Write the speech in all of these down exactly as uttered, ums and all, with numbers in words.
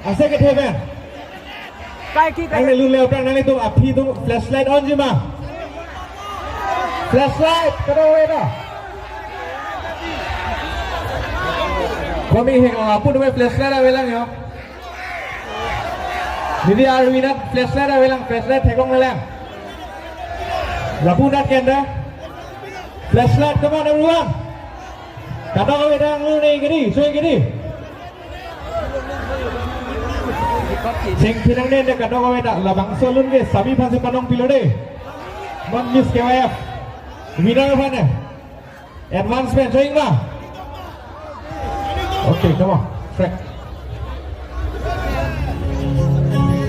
Ase kethe pen. Kai ki kai. Nanglitum le aphrang nanglitum aphi atum flashlight on ji ma. Flashlight, kadokave ta. Komi heng lapu atum flashlight avelang jo. Didi Arvinat flashlight avelang, flashlight theklonglelang. Lapu nat kenda. Flashlight, come on everyone. Kadokave ta angno ne kedi, soi kedi. Chengphi nangne kadokave ta, labangso alun ke Sami aphansi panong pilo de. Non Miss K Y F winner aphan ne. Advance pen, soi ma. Okay, come on. Track.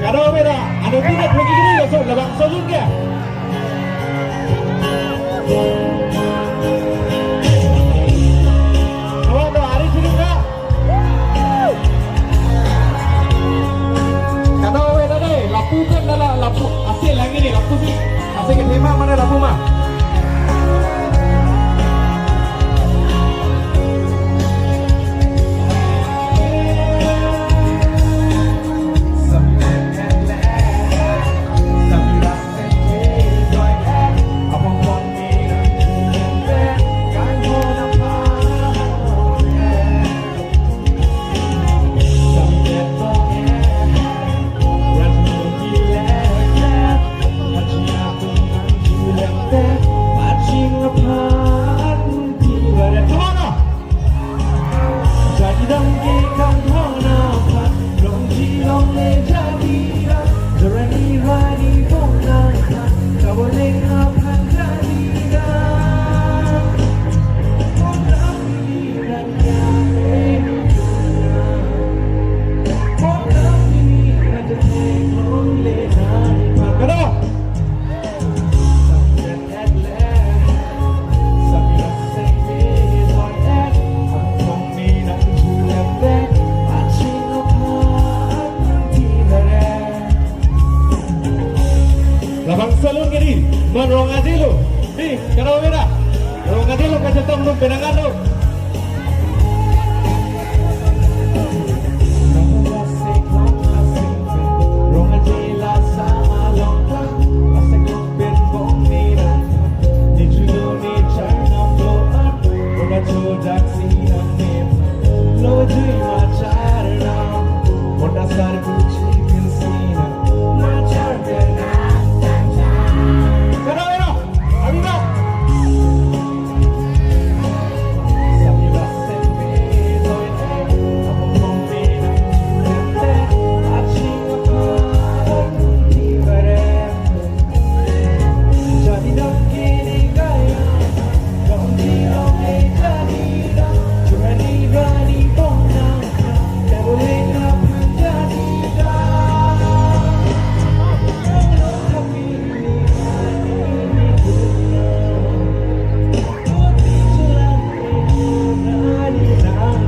Kadokave ta, ano tidak pergi kiri, so, labangso alun ke. Kawan do, ari sini na. Kadokave ta de, lapu pen ta la, lapu, ase lang kiri, lapusi. Ase kethe ma, mane lapu ma. Labangso alun kedi, non Rong Aje lo. Di, kadokave ta. Rong Aje lo kachetong lo penang ano.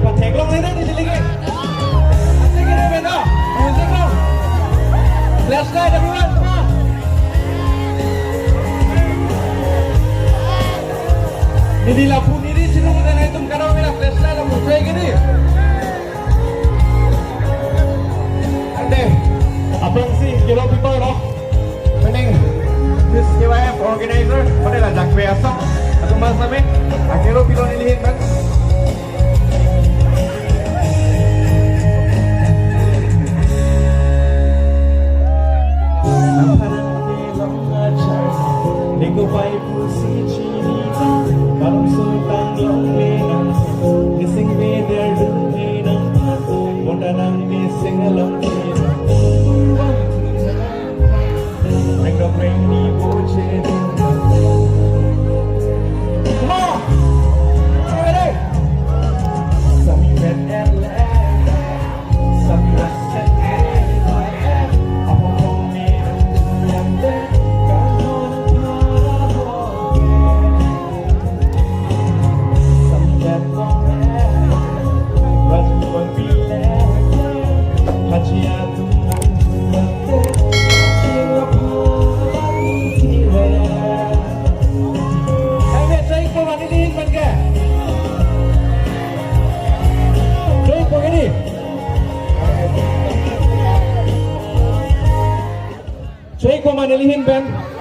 Patheklongle dei neli ke. Ase kere beno. Music lo. Flashlight everyone, come on. Neli lapu neli chinung nanglitum kadokave ta flashlight lapu soi kedi. Ante, aphrangsi kelo people lo. Pening Miss K Y F organizer, pada la Jakwe Assam, atum bang same, akelo pilon ilihin bang. Ningko pai pusi chini, balong soi tang long le nang, nising beder dun le nang, bonta nang nising long le nang. Ko mane lihin pen.